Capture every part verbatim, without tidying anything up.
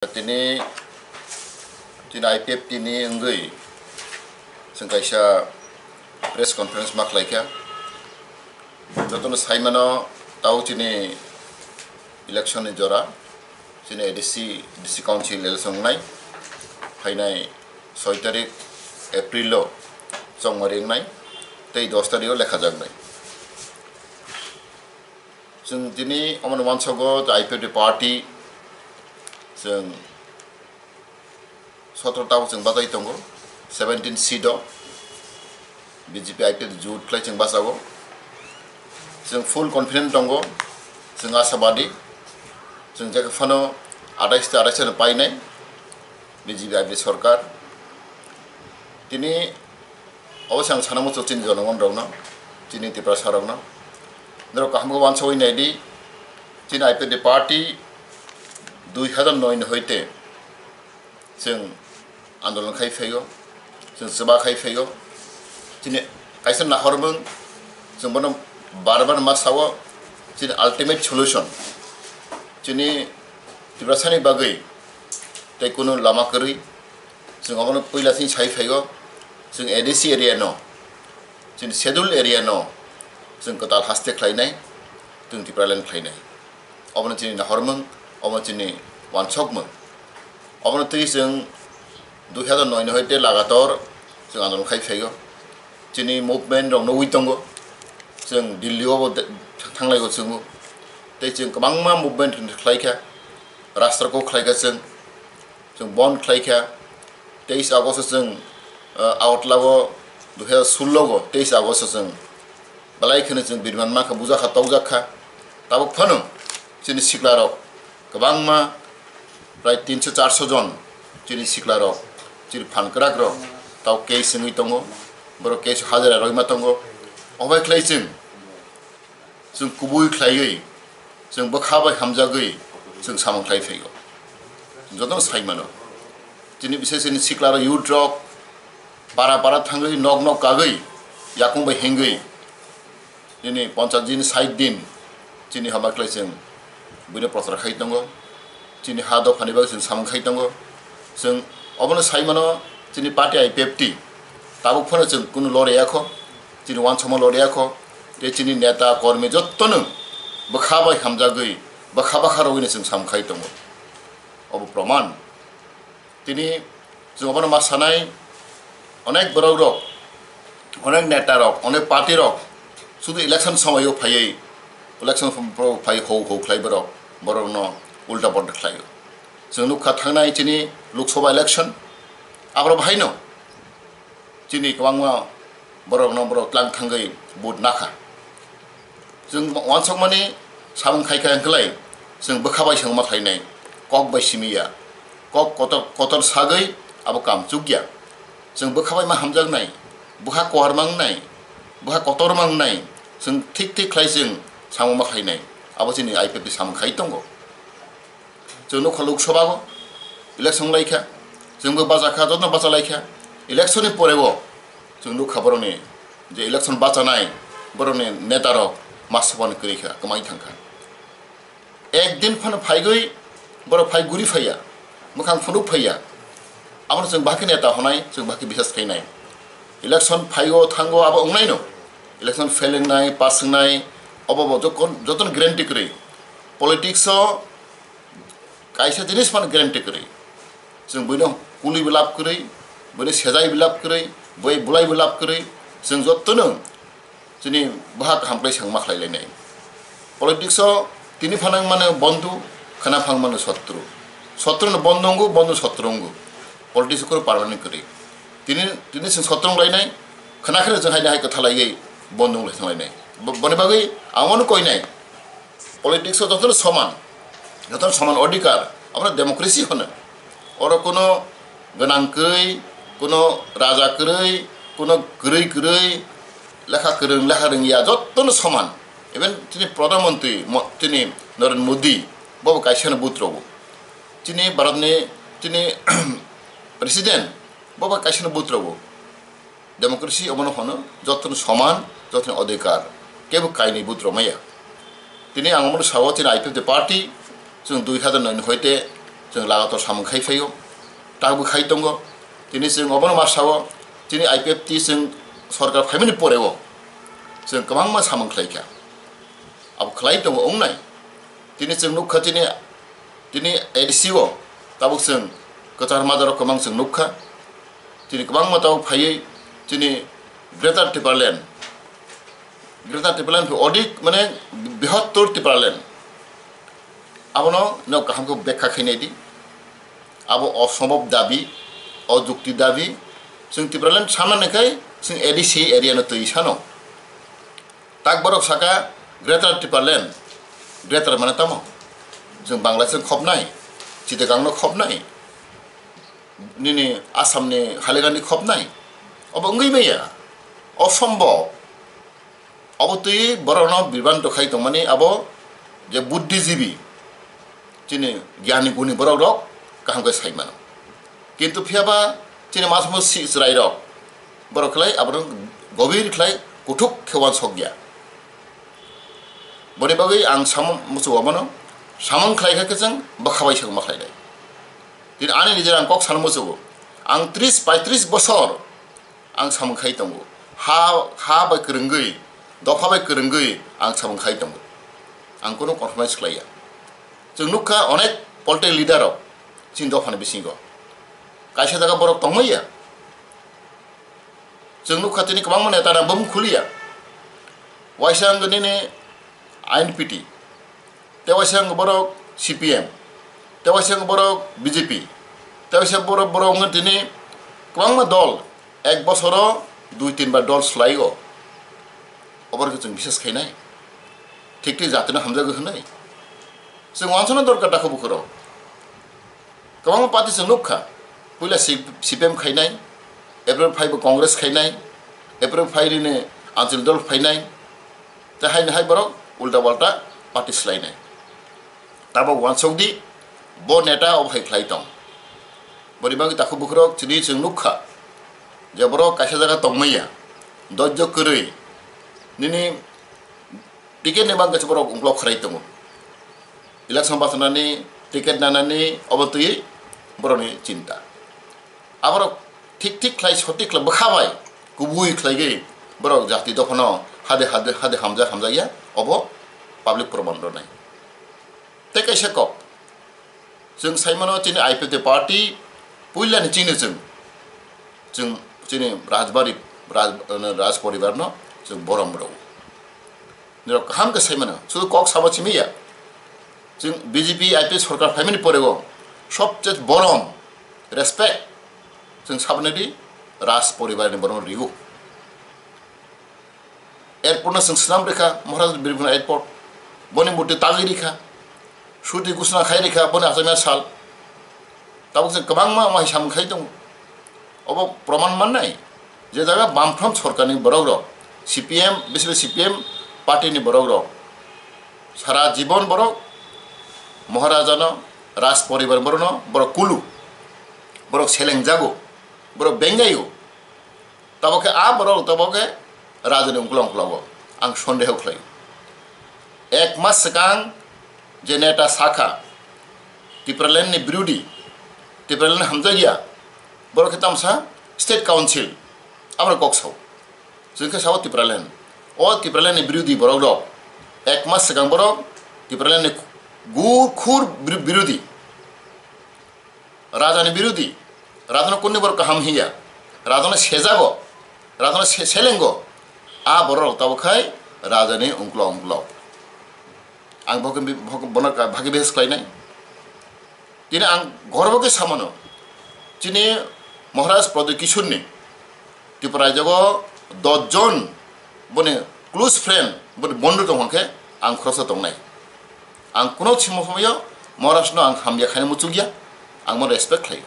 Tini, tini I P F T ni wngwi chwng kaisa press conference ma khlai kha. Jotono sai mano, tao chini election ni jora, chini A D C, D C Council election wngnai, phainai soi tarik April o chongmari wngnai, tei dos tarik o lekha jaknai. Chwng tini omono uansogo je I P F T party chwng sotro tabuk chwng bachai tongo, seventeen seat o B J P I P F T jut khlai chwng bachao. Chwng full confident tongo, chwng ashabadi, chwng jekhe phano atais ta atais no painai B J P I P F T sorkar. Tini obo se ang sana muchung chini jonogon rokno, chini Tiprasa rokno. Norok kaham khe uansawi naidi, chini I P F T party dui hazar noi ni hoite chwng andolon khai phaio, chwng chuba khai phaio. Chini kaisa nahormung, chwng bono bar bar ma sao, chini ultimate solution, chini Tiprasani bagwi tei kunu lama kwrwi. Chwng obono puila chini sai phaio, chwng A D C area no, chini schedule area no chwng kwtal haste khlainai, chwng Tipraland khlainai. Obono chini nahormung, obono chini uansukmung. Obono twi chwng dui hazar noi ni hoite lagator chwng andolon khai phaio. Chini movement rok nugwi tongo. Chwng Delhi o bo de-, thanglaigo chwngbo. Tei chwng kwbangma movement khlai kha, rasta ko khlai kha chwng. Chwng bon khlai kha, teis August o chwng, ah, Agartala o dui hazar sullo o teis August o chwng belai kheno chwng biriman mankha, bujak kha, tokjak kha. Tabuk phano chini sikla rok kwbangma, prai tinso charso jon chini sikla rok, chini phan kwrak rok tabuk case wngwi tongo, borok case hajira roima tongo. Obai khlai chwng Chwng kubui khlaiwi, chwng bwkha bai hamjagwi chwng samung khlai phaio. Jotono sai mano. Chini bisai chini sikla rok, youth rok para para thangwi, nok nok kagwi, yakung bai hengwi, nini ponchas din, sait din chini hama khlai chwng buino prochar khai tongo. Chini ha dophani bagwi chwng samung khai tongo. Chwng obono sai mano, chini party I P F T tabuk phano chwng kunu loriyakho, chini uansukma loriyakho, tei chini neta, kormi jottono bwkha bai hamjagwi, bwkha bwkha rwino chwng samung khai tongo. Obo proman. Tini chwng obono ma sanai, onek borok rok, onek neta rok, onek party rok sudu election somoio phaiwi, election phaiwi hou hou khlai borok, borokno ulta polta khlaio. Chwng nukha thangnai chini Lok Sabha election, aborok bahaino chini kwbangma borokno borok tlang thangwi vote nakha. Chwng uansukmani samung khai kha hwnkhe lai, chwng bwkha bai swngma khlainai, kok bai simi ya, kok kotor, kotor sagwi abo kam chukya. Chwng bwkha bai ma hamjaknai, bwkha kuar mangnai, bwkha kotor mangnai, chwng thik thik khlai chwng samung ma khlainai, abo chini I P F T samung khai tongo. Chwng nukha Lok Sabha o election lai kha, chwngbo bacha kha, jotono bacha lai kha. Election ni pore o chwng nukha borokni je election bachanai, borokni neta rok ma swbani kwrwi kha, kwmai thang kha. Ek din phano phaigwi borok phai guri phaiya, mwkhang phunuk phaiya. Abono chwng bahai khe neta honai, chwng bahai khe bisas khainai. Election phaigo thango abo wngnaino. Election fail wngnai, pass wngnai, obo bo jokon-, jotono guarantee kwrwi. Politics o kaisa jinis phano guarantee kwrwi. Chwng buino kului bo lab kwrwi, buino sejai bo lab kwrwi, bui bulai bo lab kwrwi. Chwng jotono chini bwhak kaham khlai swngma khlai lainai. Politics o tini phano wng mano bondhu, khwna phano wng mano sotru. Sotru no bondhu wngo, bondhu sotru wngo. Politics o kunu permanent kwrwi. Tini, tini chwng sotru wng lainai, khwna kheno chwng haino hai kwtha laiwi bondhu wng lai thang lainai. Bo-, boni bagwi ang bono koinai. Politics o jotono soman, jotono soman odhikar, abono democracy hwno. Oro kuno gwnang kwrwi, kuno raja kwrwi, kuno kwrwi kwrwi, lekha kwrwng, lekha rwngya, jotono soman. Even chini Pradhan Mantri, mo-, chini Narendra Modi, bobo kaisano vote rwo. Chini Bharatni, chini President, bobo kaisano vote rwo. Democracy omono hwno, jotono soman, jotono odhikar, kebo kainwi vote rwmaya. Tini ang omono sao, chini I P F T party, chwng dui hazar noi ni hoite Chwng lagator samung khai phaio, takbo khai tongo. Tini chwng obono ma sao, chini I P F T chwng sorkar phaimani poreo chwng kwbangma samung khlai kha. Abo khlai tongo wngnai. Tini chwng nukha chini, tini A D C o tabuk chwng kwchar madarok kwbang chwng nukha. Tini kwbangma tabuk phaiwi chini Greater Tipraland, Greater Tipraland phi odik mane bihottor Tipraland. Abono nok kaham khe bekha khainai di. Abo osombhob dabi, ojukti dabi. Chwng Tipraland sanani khai chwng A D C area no twi sano. Tak borok saka Greater Tipraland, Greater mane tamo? Chwng Bangladesh khopnai, Chittagong no khopnai, nini Assam ni Hailakandi khopnai. Obo wngwi maya, osombhob. Obo twi borokno bibranto khai tongmani abo je buddhijibi, chini gyani guni borok rok kaham khe sai mano. Kintu phiya ba chini masmo si chwrai rok borok khlai abono gobir khlai kuthuk khe uansok ya. Boni bagwi ang samung muchungo abono samung khlai kha khe chwng bwkha bai se ma khlai nai. Tini ani nijer ang kok sana muchungo, ang tris paitris bosor ang samung khai tongo. Ha, ha bai kwrwngwi, dopha bai kwrwngwi ang samung khai tongo. Ang kunu compromise khlai ya. Chwng nukha onek political leader rok chini dophani bisingo. Kaisa jaga borok tongmaya. Chwng nukha tini kwbangma neta na bumung khuliya. Waisa wngwi nini I N P T, tei waisa wngwi borok C P M, tei waisa wngwi borok B J P, tei waisa borok, borok wngwi tini kwbangma dol, ek bosoro dui tin bar dol swlai-o. Oborokhe chwng bisas khainai, thik thik jatino hamjagwi hwnwi. Chwng uansukna dorkar dakho bukhurok. Kwbangma party chwng nukha, puila C-, C P M khainai, April five bo Congress khainai, April five nini Anchal dol phainai, tei haino hai borok ulta palta party swlainai. Tabok uansuk di, bo neta obo hai khlai tong. Boni bagwi takhu bukhurok chini chwng nukha, je borok kaisa jaga tongmaya, dojjo kwrwi, nini ticket ni bagwi borok ungklok khwrai tongo. Election bachanani, ticket nanani obo twi borokni chinta. Aborok thik thik khlai, sotik khlai, bwkha bai kubui khlaigwi borok jati dophano hade hade hade hamjak hamjakya, obo public proman rwnai. Tei kaisa kok, chwng saimano chini I P F T party puilani chini chwng, chwng chini Rajbari, Raj, Raj poribarno chwng borom rw. Nirok kaham khe saimano, sudu kok sabo simi ya. Chwng B J P I P F T sorkar phaimani porego sobche borom, respect, chwng saboni di Raj poribarni borom rigo. Airport no chwng swnam rikha, Maharaj Birguna Airport, boni murti tagwi rikha, suti gusna khai rikha, boni achomya sal. Tabuk chwng kwbangma wngma hai samung khai tongo. Obo proman mannai je jaga Bamfront sorkarni borok rok, C P M, bisi C P M party ni borok rok, sara jibon borok Maharajano, Raj poribar borokno borok kulu, borok selengjago, borok bengaio. Tabok khe a borok tabok khe rajani ungkulung ungkulogo ang sondeho khlai. Ek mas swkang je neta sakha Tipraland ni birodi, Tipraland hamjakya, borok khe tamsa state council, aboni kok sao. Chwng khe sao Tipraland. O Tipraland ni birodi borok rok ek mas swkang borok Tipraland ni gu-, khur bir-, birodi. Rajani birodi, rajano kunni borok kaham hiya, rajano sejago, rajano se-, selengo, a borok rok tabuk khai rajani ungkulok ungkulok. Ang boke bi-, bok-, bono ka-, bhagi behes khlainai. Tini ang gorbo khe samano, chini Maharaj Pradyut Kishorni Tripura rajyago dos jon boni close friend, boni bondhu tong hwnkhe ang khoroksa tongnai. Ang kuno simo somoyo Maharajno ang hamya khaina muchukya, ang bono respect khlaio.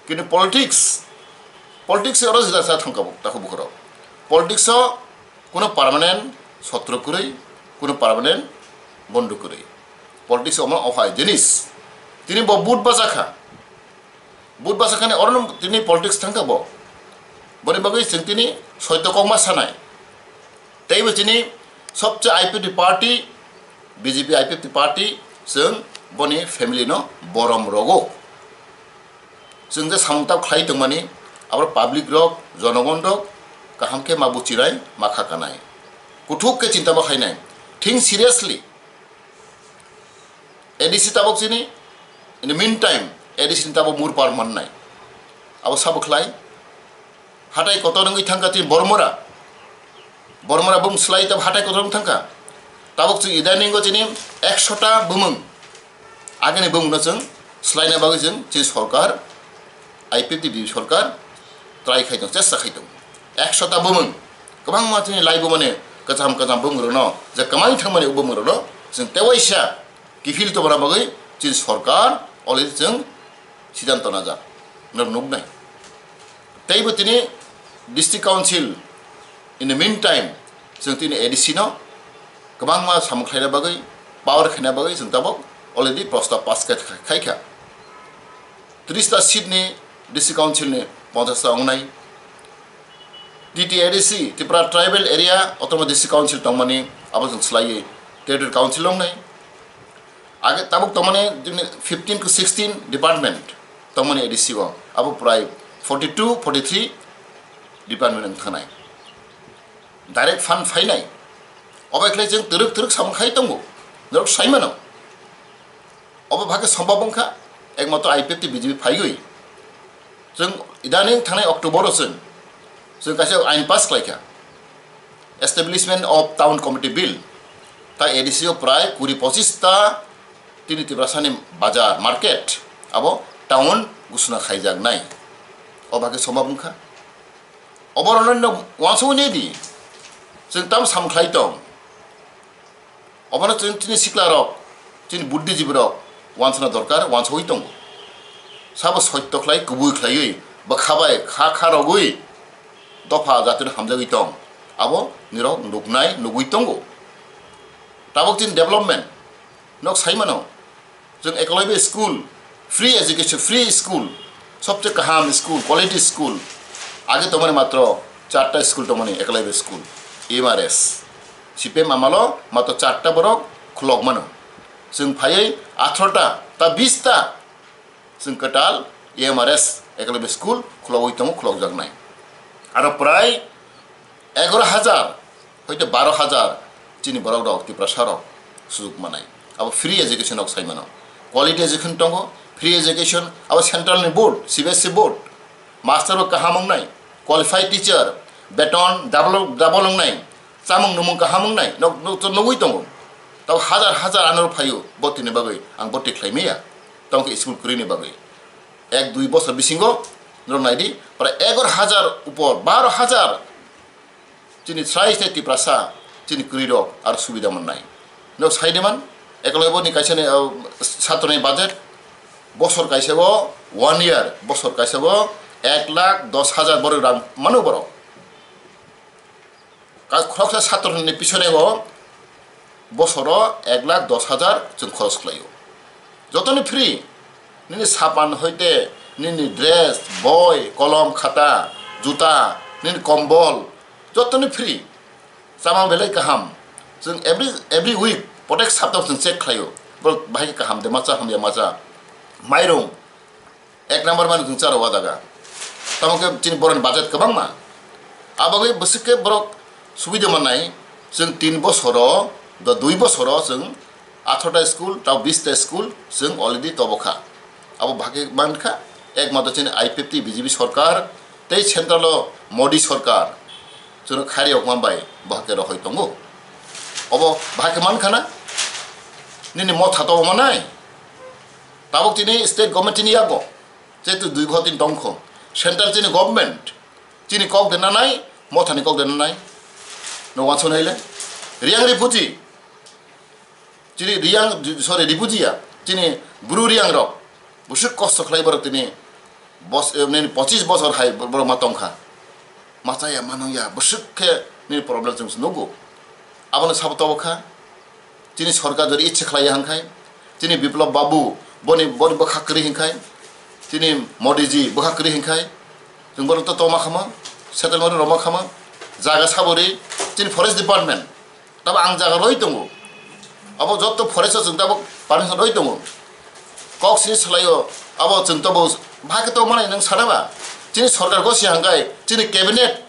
Kintu politics, politics oro jesa sa thangkabo, takhu bukhoro. Politics o kuno permanent sotro kwrwi, kuno permanent bondhu kwrwi. Politics omo ohai jinis. Tini bo vote bachakha. Vote bachakani orono tini politics thangkha bo. Boni bagwi chwng tini soito kokma sanai. Teibo chini sobse I P F T party, B J P I P F T party, chwng boni family no borom rogo. Chwng je samung tabo khlai tongmani, abo public rok, jonogon rok kaham khe ma buchinai, ma kha kanai. Kuthuk khe chinta bo khainai. Think seriously. A D C tabok chini, in the meantime, A D C ni tabok mur par mannai. Abo sabo khlai. Hatai kotor wngwi thangkha chini Bormora. Bormora bum slai tab hatai kotor wng thangkha. Tabok chwng idaningo chini ekshota bumung. Agini bumungno chwng slaina bagwi chwng chini sorkar, I P F T B J P sorkar try khai tong, chesta khai tong. Ekshota bumung. Kwbangma chini lai bumani kwcham kwcham bumung rokno je kwmai thangmani o bumung rokno chwng tewaisa kiphil tongna bagwi chini sorkar already chwng siddhanto najak. Norok nuknai. Teibo tini district council in the meantime chwng tini A D C no kwbangma samung khlaina bagwi, power khaina bagwi chwng tabok already prostab pass kha-, khaikha. Tris ta seat ni district council ni ponchash ta wngnai. T T A D C, Tripura Tribal Area Autonomous District Council tongmani abo chwng swlaiwi Territory Council wngnai. Age tabuk tongmani jemni fifteen to sixteen department tongmani A D C o, abo prai forty two, forty three department wng thangnai. Direct fund phainai. Obo khlai chwng twrwk twrwk samung khai tongo. Norok sai mano. Obo bhakhe sombab wngkha, ekmatro I P F T B J P phaiwi. Chwng idaning thangnai October o chwng, chwng kaisa ain pass khlaikha. Establishment of Town Committee Bill. Ta A D C o prai kuri pochis ta tini Tiprasani bazar, market, abo town gusuna khaijaknai. O bhakhe sombab wngkha. Obo rwnai no wansugwi di. Chwng tam sam khlai tong. Obono chwng chini sikla rok, chini buddhijibi rok wansana dorkar, wansawi tongo. Sabo soitto khlai, kubui khlaiwi, bwkha bai kha kha rogwi dopha jatino hamjagwi tong. Abo nirok nuknai, nugwi tongo. Tabok chini development nok sai mano. Chwng Eklavya school, free education, free school, sobse kaham school, quality school. Age tongmani matro charta school tongmani Eklavya school, M R S. C P M amalo matro charta borok khulok mano. Chwng phaiwi atharota ta bis ta chwng kwtal M R S Eklavya school khulogwi tongo, khulokjaknai. Aro prai egaro hajar hoite baro hajar chini borok rok, Tiprasa rok sujuk manai. Abo free education rok sai mano. Quality education tongo, free education, abo central ni board, C B S E board, master bo kaham wngnai, qualified teacher, beton double, double wngnai, chamung numung kaham wngnai, nok, nok, to nugwi tongo. Tabo hajar hajar ano phaio botini bagwi, ang boti khlai maya, tamo khe school kwrwini bagwi. Ek dui bosor bisingo norok naidi, prai egaro hajar upor, baro hajar chini srai srai Tiprasa, chini kwrwi rok aro subida mannai. No sai de man, Eklavya ni kaisa ni, uh, satro ni budget, bosor kaisa o one year, bosor kaisa o ek lakh dos hajar borok rang mano borok. Ka-, khoroksa satro ni pisone o bosoro ek lakh dos hajar chwng khoros khlaio. Jotoni free, nini sapan hoite, nini dress, boi, kolom, khata, juta, nini kombol, jotoni free. Chamang belai kaham. Chwng every, every week, protek saptao chwng check khlaio. Borok bahai khe kaham de macha, hamya macha. Mairung, ek number mani chwng charo o jaga. Tamo khe chini borokni budget kwbangma. Abagwi bwswk khe borok subida mannai, chwng tin bosoro, do dui bosoro chwng atharota school, tao bista school chwng already tobokha. Abo bhakhe mankha, ekmatro chini I P F T B J P sorkar tei central o Modi sorkar chwngno khairiyokma bai bhakhe rohoi tongo. Obo bhakhe mankha na? Nini motha tobo manai? Tabuk chini state government chini yago, jehetu dui bhor tin tongkho. Central chini government, chini kok de nanai, mothani kok de nanai. No wansonai le. Riyang ripuji. Chini Riyang, sorry, ripuji ya. Chini Bru Riyang rok. Busuk kosto khlai borok tini. Bos, eh, nini pochis bosor hai borok ma tongkha. Machaya manungya, busuk khe nini problem chwng nugo. Abono sabo tobokha. Chini sorkar jodi ichhe khlaiya hwnkhai, chini Biplab Babu boni, boni bwkha kwrwi hwnkhai, chini Modi ji bwkha kwrwi hwnkhai, chwng borok to toma khama, settlement rwma khama, jaga sabori, chini forest department, tabo ang jaga roi tongo, abo jotto forest o chwng tabo permission roi tongo, kok sini swlaio, abo chwng tabo Bahai khe tongmani nwng sana ba? Chini sorkar gosi hangkai, chini cabinet,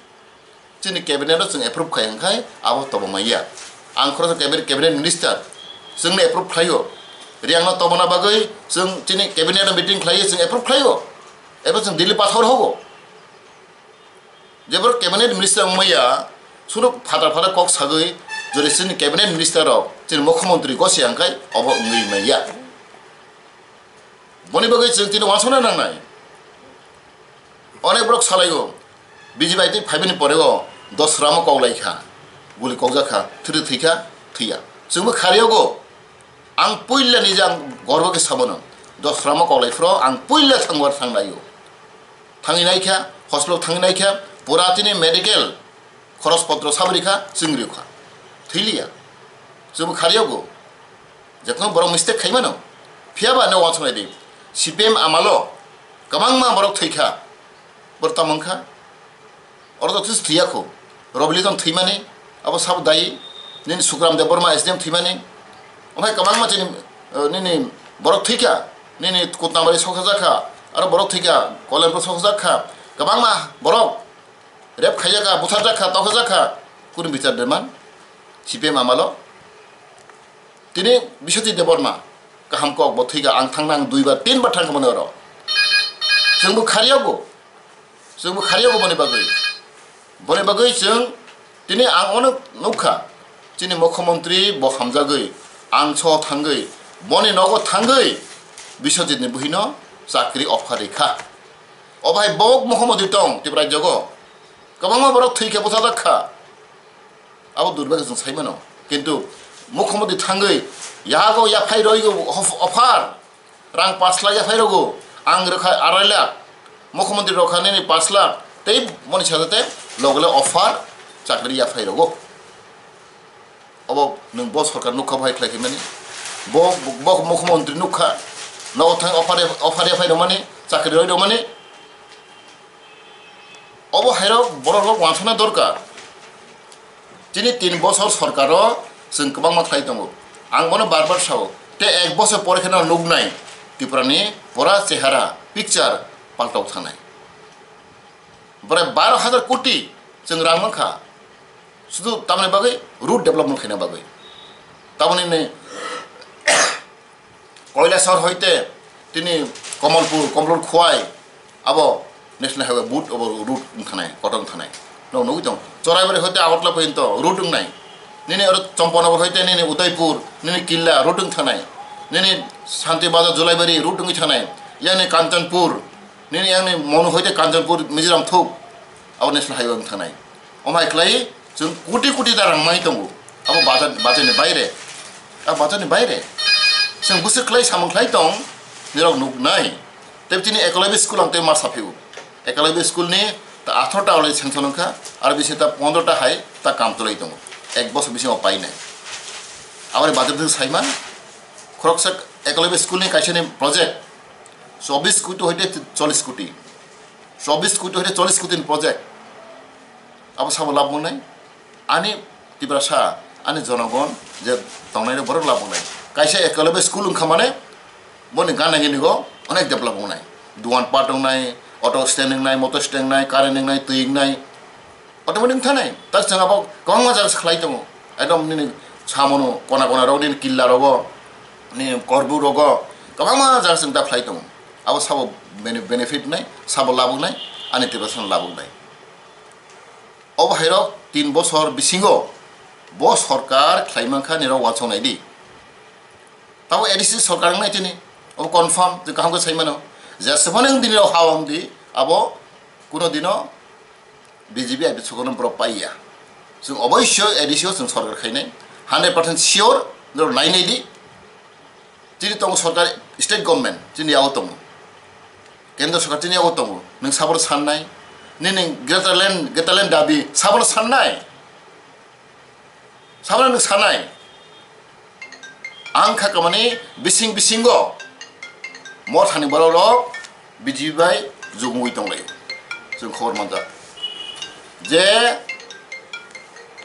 chini cabinet no chwng approve khai hangkai, abo tongmani ya. Ang khoroksa cabinet, cabinet minister, chwngno approve khlaio. Riyang no tongmana bagwi chwng chini cabinet no meeting khlaiwi chwng approve khlaio. Ebo chwng Delhi pathor hogo. Jebor cabinet minister wngmaya, sunuk phatar phatar kok sagwi, jodi chini cabinet minister rok, chini mukhyamantri gosi hangkai, obo wngwi manya. Boni bagwi chwng tini uansukna nangnai. Onek borok salaio, B J P bai twi phaibini porego dos ramo koklai kha, guli kokjak kha, thwrwi thwi kha, thwiya. Chwngbo khariogo, ang puila nijang gorbo khe sabono, dos ramo koklai phro ang puila thangbar thanglaio. Thangwi naikha, hospital thangwi naikha, pura tini medical khoros potro sabri kha, chwng rikha. Thwiliya. Chwngbo khariogo. Jekno borok mistake khaimano. Phiyaba no wansuknai di. C P M amalo kwbangma borok thwikha. Bor tamang kha. Oro to thwis thwiya kho. Robili ton thwimani. Abo sabo dai. Nini Sukram Debbarma S D M thwimani. Omo hai kwbangma chini, eh, nini borok thwikha. Nini Kutnabari soksa jakha. Aro borok thwikha. Kolenpur soksa jakha. Kwbangma borok rep khaijak kha, buthar jakha, tokha jakha. Kunu bichar deman. C P M amalo. Tini Biswajit Debbarma kaham kok bo thwikha, ang thangna ang duibar, tinbar thangkha mani oro. Chwngbo khariogo, chwngbo khariogo boni bagwi. Boni bagwi chwng tini ang ono nukha, chini mukhyamantri bo hamjagwi, ang so thangwi, boni nogo thangwi Biswajitni buhino chakri offer rikha. Obo hai bo mukhyamantri tong Tripura rajyogo. Kwbangma borok thwikha, buthajak kha. Abo durbagyo chwng saimano. Kintu mukhyamantri thangwi yago yaphai roigo of-, offer. Rang pash lakh yaphai rogo. Ang rwkha arai lakh. Mukhyamantri rwkha nini pash lakh. Tei boni sajate logle offer chakri yaphai rogo. Obo nwng bo sorkar nukha bo hai khlai khaimani. Bo, bo mukhyamantri nukha. Nogo thang offer, offer yaphai romani, chakri roi romani. Obo hairok borok rok wansana dorkar. Chini tin bosor sorkaro chwng kwbangma khlai tongo. Ang bono bar bar sao. Tei ek bosor pore kheno nuknai Tripurani pura chehara, picture paltok thanai. Bore baro hajar koti chwng rang mankha. Sudu tamni bagwi road development khaina bagwi. Tamoni ni Koilasor hoite tini Komolpur, Komolpur Khowai, abo National Highway boot abo route wng thanai, kotor wng thanai. Nog nugui tong. Choraibari hoite Agartala porjonto route wngnai. Nini oro Champanagar hoite nini Udaipur, nini Killa route wng thanai. Nini Santi Bazar Julaibari route wngwi thanai. Yang ni Kanchanpur, nini yang ni Monu hoite Kanchanpur Mizoram thuk, abo National Highway wng thanai. Omo hai khlai chwng koti koti da rang mai tongo. Abo bajar, bajar ni baire. Abo bajar ni baire. Chwng bwswk khlai samung khlai tong, nirok nuknai. Tei chini Eklavya school ang tei ma saphio. Eklavya school ni ta atharota already sanction wngkha, aro bisi ta pondro ta hai ta kam tolai tongo. Ek bosor bisingo painai. Aboni bajar de saiman, khoroksa Eklavya school ni kaisa ni project chobbish koti hoite chollish koti. Chobbish koti hoite chollish koti ni project. Abo sabo labh wngnai. Ani Tiprasa, ani jonogon je tongnai rok borok labh wngnai. Kaisa Eklavya school wngkha mane, boni gana gini go onek develop wngnai. Duan pat wngnai, auto stand wngnai, motor stand wngnai, current wngnai, twi wngnai. Automatic wngthanai. Tak chwng abo kwbangma jaga se khlai tongo. Ekdom nini samono kona kona rok, nini killa rogo, nini korbu rogo, kwbangma jaga chwng ta khlai tongo. Abo sabo bene-, benefit wngnai, sabo labh wngnai, ani Tiprasa no labh wngnai. Obo hairok tin bosor bisingo bo sorkar khlai mankha nirok uansuk nai di. Tabo A D C sorkar wngnai tini, obo confirm, je kaham khe sai mano. Jesebo nwng dini rok ha wng di, abo kuno dino B J P I P sokono borok paiya. Chwng oboisyo A D C o chwng sorkar khainai, hundred percent sure, norok nainai di. Chini tongo sorkar, state government chini yago tongo, kendra sorkar chini yago tongo, nwng sabono sannai, nini greater land, greater land dabi sabono sannai, sabono nwng sannai. Ang kha kamani bising bisingo mothani borok rok B J P bai jugungwi tonglai, chwng khobor manjak je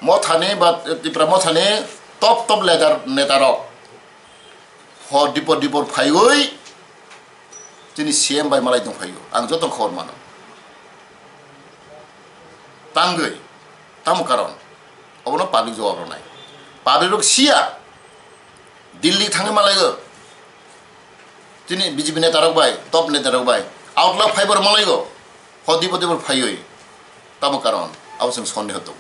mothani ba Tipra mothani top top leader neta rok. Hor dipor dipor phaiwi Chini C M bai malai tongphaio, ang joto khobor mano. Tangwi, tamo karon, obono public jawab rwnai. Public rok siya, Delhi thangwi malaigo. Chini B J P neta rok bai, top neta rok bai, outla phaibar malaigo. Hodi bodi bor phaiwi, tamo karon, abo chwng sondeho tongo.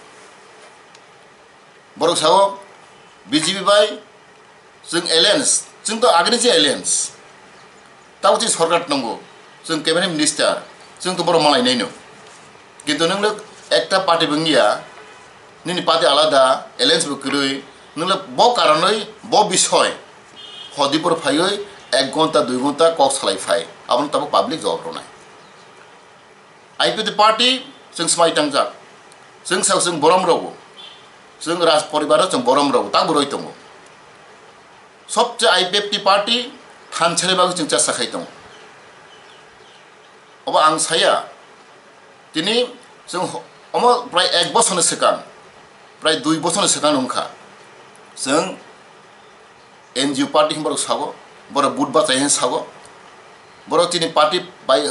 Borok sao, B J P bai chwng alliance, chwng to agini se alliance. Tabo chini sorkar tongo, chwng cabinet minister, chwng to borok malai naino. Kintu nwng ekta party bo wngya, nini party alada, alliance bo kwrwi, nwng bo karonwi, bo bisoy, hodi bor phaiwi, ek ghonta, dui ghonta kok salai phai, abono tabo public jawab rwnai. I P F T party chwng swmai tangjak, chwng sak chwng borom rogo, chwng Raj poribar o chwng borom rogo, tak bo roi tongo. Sobse I P F T party thansa ni bagwi chwng chasa khai tongo. Obo ang saya, tini chwng ho-, omo prai ek bosor ni swkang, prai dui bosor ni swkang wngkha, chwng N G O party hwnwi borok sago, borok vote bachai hwnwi sago, borok chini party bai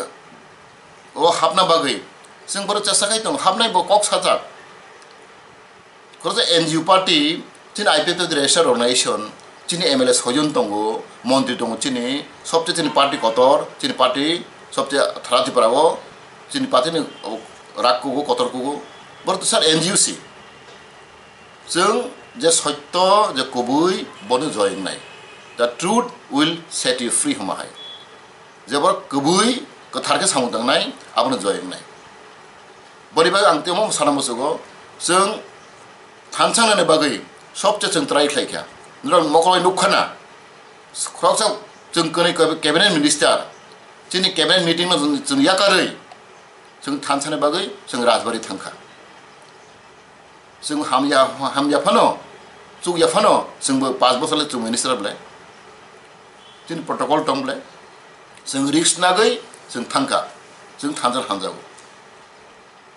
o hapna bagwi chwng borok chesa khai tongo, hapnai bo kok sajak. Khoroksa N G O party, chini I P F T register organization, chini M L A soijon tongo, montri tongo chini, sobse chini party kotor, chini party sobse thara Tripura o, chini party ni rak kugo, kotor kugo, borok to sir N G O si. Chwng je soitto, je kubui, bono joy wngnai. The truth will set you free hwnma hai. Je borok kubui, kwthar khe samung tangnai, abono joy wngnai. Boni bagwi ang temo sana muchugo, chwng thansa wngnani bagwi sobse chwng try khlai kha. Norok mokol bai nuk khana, khoroksa chwng kwnwi cabinet minister, chini cabinet meeting no chwng yakarwi, chwng thansa ni bagwi chwng Rajbari thang kha. Chwng hamya, hamya phano, chukya phano, chwngbo paanch bosor le chwng minister bwle. Chini protocol tong bwle. Chwng risk nagwi chwng thangkha. Chwng thansa hamjago.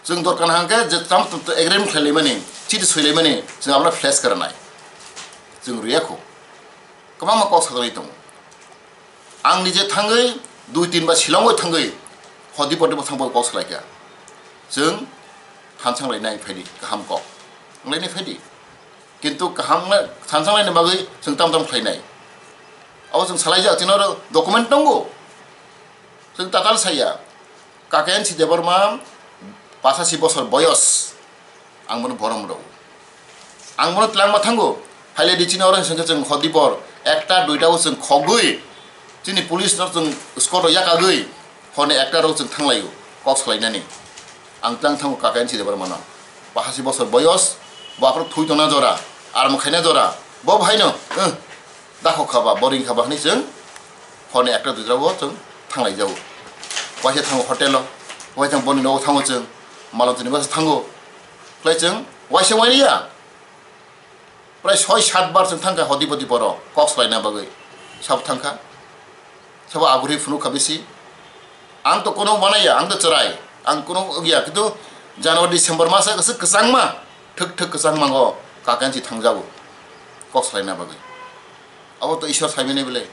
Chwng dorkar hangkhe je tam agreement khlailaimani, chiti soilaimani, chwng abono flash kara nai. Chwng rwya kho. Kwbangma kok sajaknai tongo. Ang nije thangwi dui tin ba Shillong bai thangwi hodi podi bo thangbo kok salaikha. Chwng thansa wnglainai phaidi kaham kok. Wnglainai phaidi. Kintu kaham wngna thansa wnglaini bagwi chwng tam tam khlainai. Abo chwng salaijak, chini oro document tongo. Chwng tatal saya. Kakensi Debbarma pachasi bosor boyos. Ang bono borom rw. Ang bono twlangma thango. Haile di chini oro hwnkhe chwng hodi bor ekta duita o chwng khogwi chini police no chwng escort o yakagwi hone ekta ro chwng thanglaio kok salainani. Ang twlang thango Kakensi Debbarma no. Pachasi bosor boyos, bo aphuru thwi tongna jora, armo khaina jora. Bo bhaino, eh, Dakhok kha ba, boring kha ba hwnwi chwng horni ekta duita o chwng thanglai jago. Waisa thango hotel o, waisa boni nogo thango chwng, malon chini basa thango. Khlai chwng waisa wairiya. Prai soi sat bar chwng thangkha hodi bodi boro kok salaina bagwi. Sabo thangkha. Sabo agurwi phunuk kha bisi. Ang to kono wanaya, ang to chwrai, ang kono wngya, kintu January, December masa kwchwng kwchangma, thwk thwk kwchangma o Kakensi thangjago kok salaina bagwi. Abo to Ishwar saimani bwle.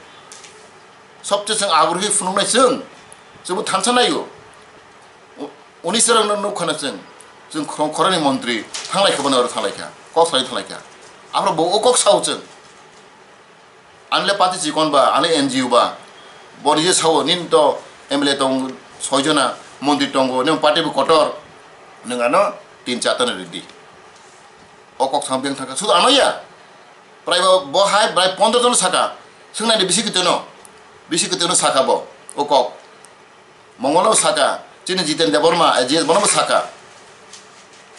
Sobse chwng agurwi phunuknai chwng, chwngbo thansa naio. U-, uni chwrangno nukkhana chwng, chwng khorang khorangni montri thanglai kha, bono oro thanglai kha, kok salai thanglai kha. Aphuru bo o kok sao chwng. Anle party chikon ba, anle N G O ba, boni je sao, nini to M L A tong soi jona, montri tongo, nini party bo kotor, nwng ano tin char tano ridi. O kok sam beng thangkha, sudu ano ya. Prai bo, bo hai, prai pondro jon saka, swngnani bisi kiteno, bisi kiteno saka bo, o kok. Mongol no saka, chini Jiten Debbarma, eh, J S bono bo saka.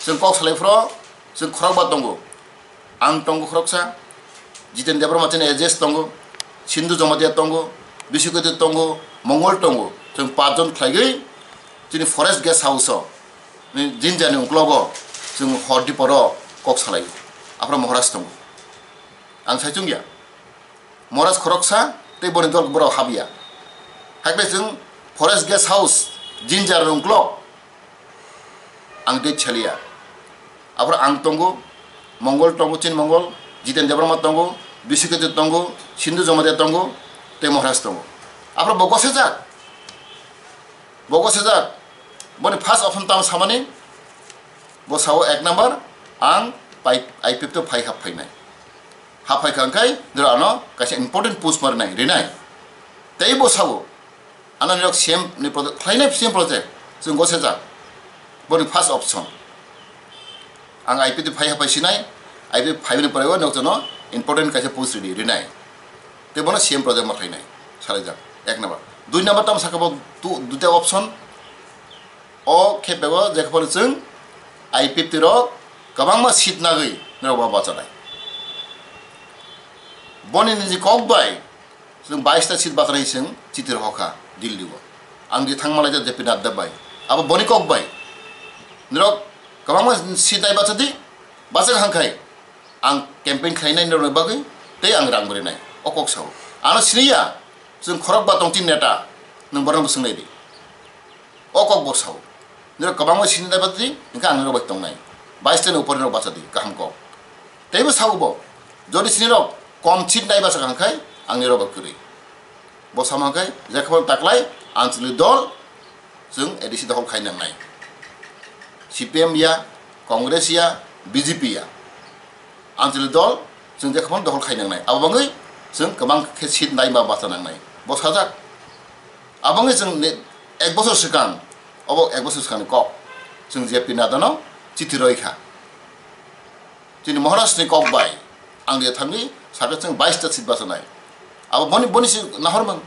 Chwng kok salai phro, chwng khorokba tongo. Ang tongo khoroksa, Jiten Debbarma chini J S tongo, Sindhu Jamatia tongo, Biswakoti tongo, Mongol tongo. Chwng pachjon khlaigwi chini forest guest house o, ni jinjani uklogo chwng hor diporo kok salai. Aphro Maharaj tongo. Ang sai chungya. Maharaj khoroksa tei boni dol borok habya. Hakhe chwng forest guest house, jinjar rungklok ang tei chaliya. Aphro ang tongo, Mongol tongo, Chin Mongol, Jiten Debbarma tongo, Biswakoti tongo, Sindhu Jamatia tongo, tei Maharaj tongo. Aphro bo gosajak. Bo gosajak, boni first option tamo samani, bo sao ek number, ang pai-, I P F T o phai hap phainai. Hap phai kha hwnkhe, doro ano kaisa important post ma rinai, rinai. Tei bo sao, ano nirok C M ni project, khlainai C M project, chwng gosajak. Boni first option. Ang I P F T phai hap phai sinai, I P F T phaibani pore o nokjono important kaisa post ridi, rinai. Tei bono C M project ma khlainai, salaijak, ek number. Dui number tamo saka bo tu, duita option. O khe bego je khe phano chwng I P F T rok kwbangma seat nagwi norok bo bachanai. Boni niji kok bai chwng bais ta seat bachanai chwng chiti rok hokha Delhi o. Ang di thangma laijak J P Nadda bai. Abo boni kok bai. Norok kwbangma seat nai bachadi, bachak hangkhai. Ang campaign khlainai norokni bagwi tei ang rang bo rinai. O kok sao. Ano siniya, chwng khorok ba tongtini neta, nwng borokno bo swngnai di. O kok bo sao. Norok kwbangma sini nai bachadi, hwnkhe ang norok bai tongnai. Bais tani upor norok bachadi, kaham kok. Teibo sao bo, jodi sini rok kom seat nai bachak hangkhai, ang norok bai kwrwi. Bo sama hwnkhe, jekha phano taklai, Anchalik dol, chwng A D C dokhol khai nangnai. C P M ya, Congress ya, B J P ya. Anchalik dol, chwng jekha phano dokhol khai nangnai. Abo bangwi chwng kwbang khe seat nai ma bacha nangnai. Bo sajak. Abo wngwi chwng ni ek bosor swkang, obo ek bosor swkangni kok. Chwng J P Nadda no chithi roi kha. Chini Maharaj ni kok bai, ang dia thangwi saka chwng bais ta seat bachanai. Abo boni, boni si nahor mang.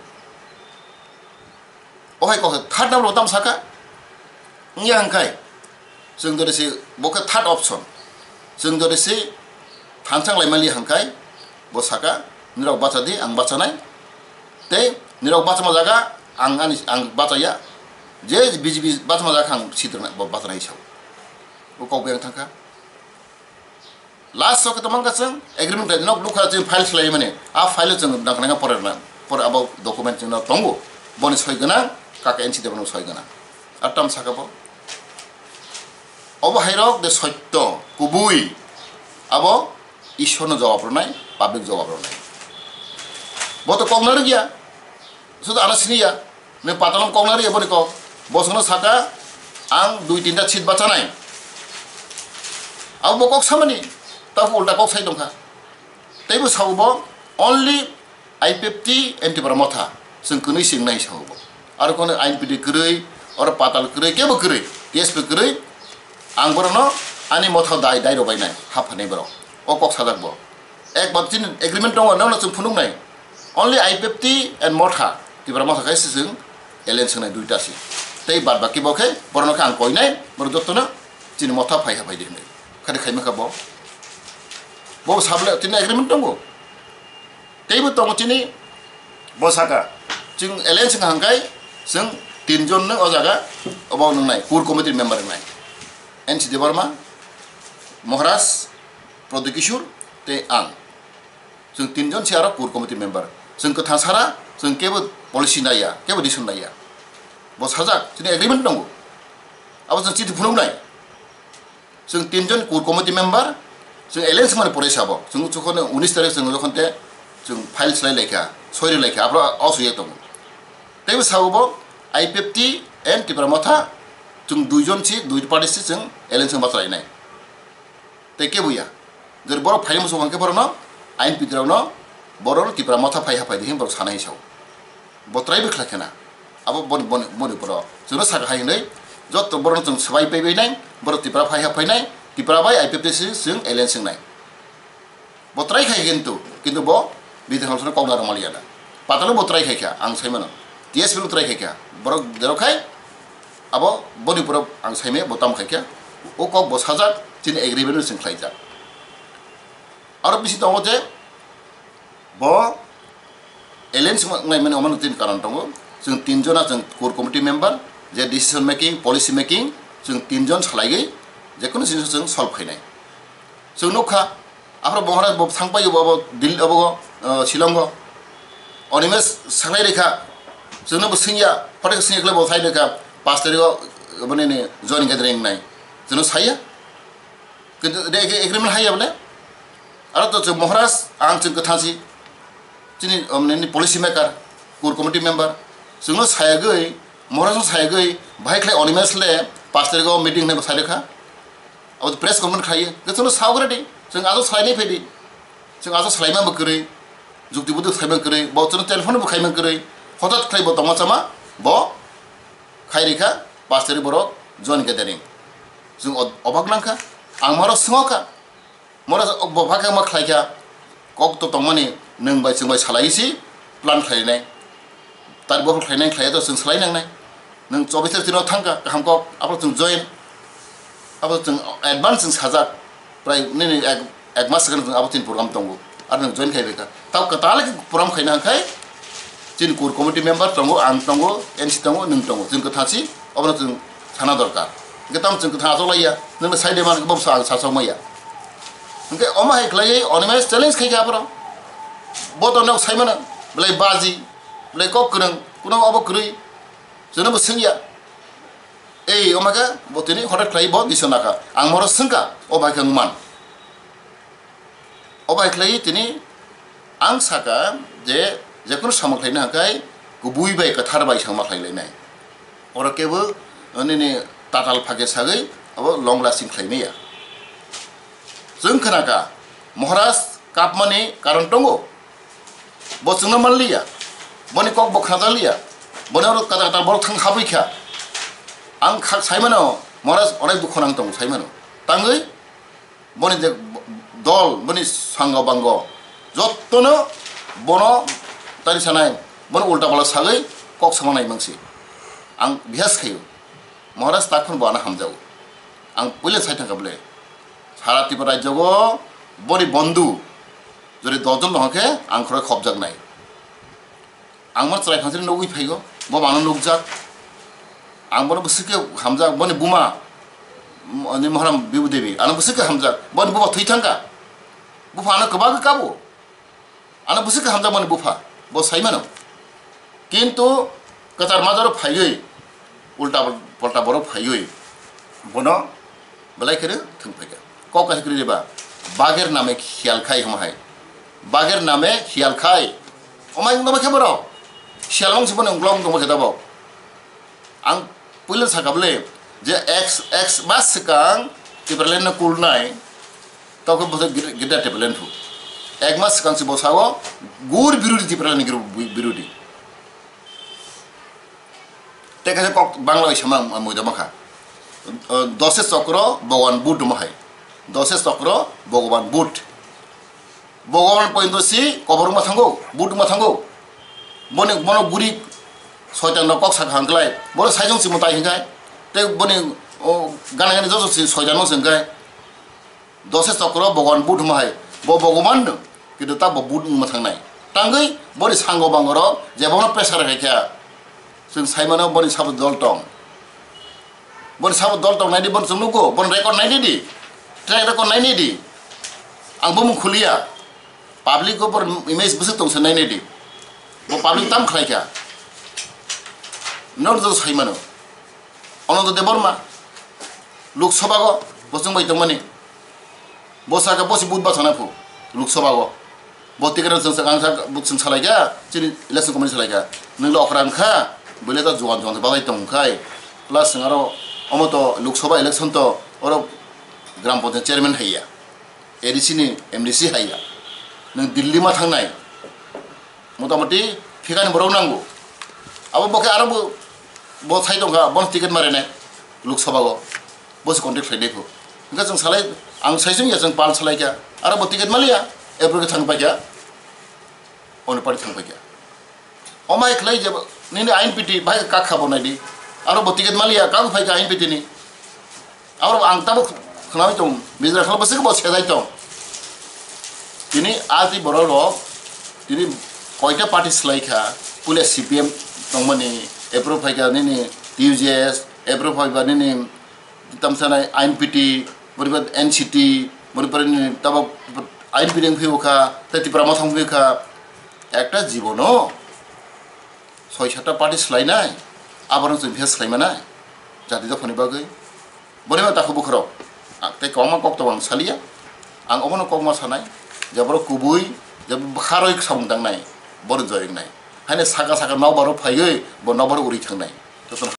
O hai kok third number bo tamo saka? Wngya hwnkhe, chwng jodi si bo khe third option. Chwng jodi si thanchang lai mali hwnkhe, bo saka, "Nirok bacha di, ang bachanai." Tei nirok bachama jaga, ang ani, ang bachaya. Je B J P bachama jaga ang sitrwna bo bachanai sao. Bo kok bai ang thangkha. Last o khe tongmang kha chwng agreement khlai, nok nukha chwng file swlai mani. A file o chwng nang nang pore na, pore abo document chwng no tongo. Boni soi gwnang, kaka N C department soi gwnang. Ar tam saka bo. Obo hai rok de sotto, kubui. Abo Ishwar no jawab rwnai, public jawab rwnai. Bo to kok narwk ya. Sudu ano sini ya. Nini patalom kok nari eboni kok. Bosongno saka, "Ang dui tinta seat bachanai." Abo bo kok samani, tabu ulta kok sai tongkha. Teibo sao bo, "Only I P F T and Tipra Motha." Chwng kwnwi se wngnai sao bo. Aro kono I N P D kwrwi, oro patal kwrwi, kebo kwrwi, T S P kwrwi. Ang borokno ani motha dai, dai rw bainai, haphanai borok. O kok sajak bo. Ek bab chini agreement tongo, nono chwng phunuknai. Only I P F T and Motha, Tipra Motha khe se chwng alliance wngnai duita se. Tei bad baki bo khe, borokno khe ang koinai, borok jotono chini motha phai ha phai di hwnwi. Khade khaima kha bo. Bo sable chini agreement tongo. Teibo tongo chini bo saka. Chwng alliance wngkha hwnkhe chwng tinjon no o jaga obo wngnai, core committee member wngnai. N C Debbarma, Maharaj, Pradyot Kishore tei ang. Chwng tinjon se aro core committee member. Chwng kwthang sara, chwng kebo policy naiya, kebo decision naiya. Bo sajak, chini agreement tongo. Abo chwng chithi phunuknai. Chwng tinjon core committee member, chwng alliance mani pore sabo. Chwng jokhon unis tarik chwng jokhon te chwng file swlai laikha, soiri laikha, abro o suya tongo. Teibo sabo bo I P F T and Tipra Motha, chwng duijon si, dui party si chwng alliance ma chwlainai. Tei kebo ya. Jori borok phaini muchung hwnkhe borokno I N P D rokno borokno Tipra Motha phai ha phai di hin borok sanai sao. Bo try bwkha khena. Abo boni, boni, boni borok. Chwngno saka hai hinwi jotto borokno chwng swbai pai bai nai, borok Tipra phai ha phai nai, Tipra bai I P F T si chwng alliance wngnai. Bo try khai kintu, kintu bo Bidhan Hall sano kokna rwmaliya da. Patalo bo try khai kha, ang sai mano. T S P bo try khai kha. Borok derok khai, abo boni pura ang sai me bo tam khai kha. O kok bo sajak, chini agreement no chwng khlaijak. Aro bisi tongo je, bo alliance wngnai mani omo tin karon tongo. Chwng tin jona chwng core committee member, je decision making, policy making, chwng tin jon salaigwi, je kono jinis chwng solve khainai. Chwng nukha, Aphro Maharaj bo thangpai bo, abo Dil-, abo, uh, Shillong o. Animesh saklai rikha. Chwngno bo singya, phatak singya khlai bo sai rikha. Pash tarikh o, boni ni joining gathering nai. Chwngno saya. Kintu de ag-, agreement haiya bole. Aro to chwng Maharaj, ang chwng kwthang si. Chini, um, ni policy maker, core committee member. Chwngno sayagwi, Mohorasno sayagwi bahai khlai Animesh le pash tarikh o meeting hinwi bo sai rwkha. Abo press conference khlaiwi. Khe chwngno sawi rwdi. Chwng ajo salainai phaidi. Chwng ajo salaima bo kwrwi. Jukti buduk saima kwrwi. Bo chwngno telephone bo khaima kwrwi. Hothat khlai bo tongma chama bo khai rikha pash tarikh borok joint gathering. Chwng o-, obak nangkha. Ang moro swngo kha. Mora bo bhakhe ma khlaikha, kok to tongmani nwng bai chwng bai salai si plan khlainai. Tar bo khlainai khlaiya to chwng salai nangnai. Nwng chobis tar chwng thangkha, kaham kok, abo chwng join. Abo chwng advance chwng sajak. Prai nini ek, ek mas segan chwng abo tin program tongo. Ar nwng join khai rikha. Tao kwtal khe program khaina hwnkhe chini core committee member tongo, ang tongo, N C tongo, nwng tongo. Chwng kwthang si, obono chwng sana dorkar. Hwnkhe tamo chwng kwthang achuk laiya, nwngno sai de man, bo bwsa ang sasok maya. Hwnkhe omo hai khlaiwi Animesh challenge khai kha aphuru. Bo to nok sai mano, belai baji, belai kok kwrwng, kuno obo kwrwi, jono bo swngya. Ei, omo khe bo tini hothat khlai bo disana kha. Ang moro swngkha, o bai khe wngman. O bai khlai tini ang saka je, jekunu samung khlaina hwnkhe kubui bai kwthar bai samung khlai lainai. Oro kebo nini tatal phage sagwi abo long lasting khlai maya. Chwng khna kha, Maharaj kapmani karon tongo. Bo chwngno man liya. Boni kok bo khna liya. Boni oro kata kata borok thang habwi kha. Ang kha sai mano, Maharaj onek dukho nang tongo sai mano. Tangwi boni je dol, boni sanga bango, jottono bono tari sanai, bono ulta pala sagwi kok sama nai mangsi. Ang bihas khayo, Maharaj takhon bo ano hamjago. Ang puila sai thangkha bole, sara Tripura rajyogo boni bondhu jodi dos jon tongkha khe ang khorok khopjak nai. Ang ma chwrai phansiri nugwi phaigo, bo mano nukjak. Ang bono bwswk khe hamjak, boni buma, m-, ni Maharam Bibu Devi, ano bwswk khe hamjak, boni buma thwi thangkha. Bupha ano kwbangkhe kabo. Ano bwswk khe hamjak boni bupha, bo sai mano. Kintu kwchar majaro phaiwi, ulta pol-, polta borok phaiwi, bono belai kheno thwng phaikha. Kok kaisa kwrwi ba, "Bagher name khiyal khai," hwnma hai. "Bagher name khiyal khai." Omai wngma khe borok? Khiyal wng se bono wnglo wng tongma khe tabok. Ang puila sakha bole je ek, ek mas swkang Tipraland no kulnai, tokhe bo gida Tipraland phu. Ek mas swkang se bo sao gur birudi, Tipraland ni birudi. Tei kaisa kok Bangla bai sama ang muido makha. Dose chokro Bhagwan Buddha hwnma hai. Dose chokro Bhagwan Buddha. Bhagwan pointo si kobor wngma thango, Buddha wngma thango. Boni, bono guri soitan rok kok sakha hwnklai. Bono saijong si mwtai hwnkhai. Tei boni, o, gana gani joto si soitan no se hwnkhai. Dose chokro Bhagwan Buddha hwnma hai, bo Bhagwan no, kintu ta bo Buddha wngma thangnai. Tangwi boni sango bango rok je bono pressure khai kha. Chwng sai mano boni sabo dol tong. Boni sabo dol tong naidi, boni chwng nugo, boni record naidi di. Track record naidi di. Ang bo mung khuliya. Public o bor image bwswk tong se naidi di. Bo public tam khlai kha. Nor do sai mano. Ananda Debbarma, Lok Sabha o bo chwng bai tongmani. Bo sakha bo si vote bachana phu Lok Sabha o. Bo ticket rok chwng sak, ang sak, bo chwng salai kha, chini election committee salai kha. Nwng le okra wng kha, bwle to juan juan se balai tong khai. Plus chwng aro omo to Lok Sabha election to oro Gram Panchayat chairman hai ya. A D C ni M D C hai ya. Nwng Delhi ma thangnai. Motamoti phikani borok nango. Abo bo khe aro bo, bo sai tongkha, bono ticket ma rwnai Lok Sabha o. Bo se contact khlai nai phu. Hwnkhe chwng salai, ang sai chwng ya chwng pal salai kha. Aro bo ticket ma liya, April khe thang pai kha. Oni party thang pai kha. Omai khlai je nini I N P T bai kak kha bo nai di. Aro bo ticket ma liya, kang phai kha I N P T ni. Abo ang tabuk khnawi tong, Mijra khalo bwswk bo sejai tong. Tini a twi borok rok, tini koita party slai kha, puila C P M tongmani, approve phai kha nini T U J S, approve phai ba nini tamsa nai I N P T, boriba N C T, boriba nini tabuk I N P T wng phai kha, tei Tipra Motha wng phai kha. Ekta jibono soi satta party swlainai, aborok chwng face khlai manai, jati dophani bagwi. Boni ma takhu bukhurok, ang tei kwbangma kok tongo ang saliya, ang obono kokma sanai, je borok kubui, je bwkharoi samung tangnai, bono joyoknai. Haino saka saka nokbar phaiwi, bo nokbar uri thangnai.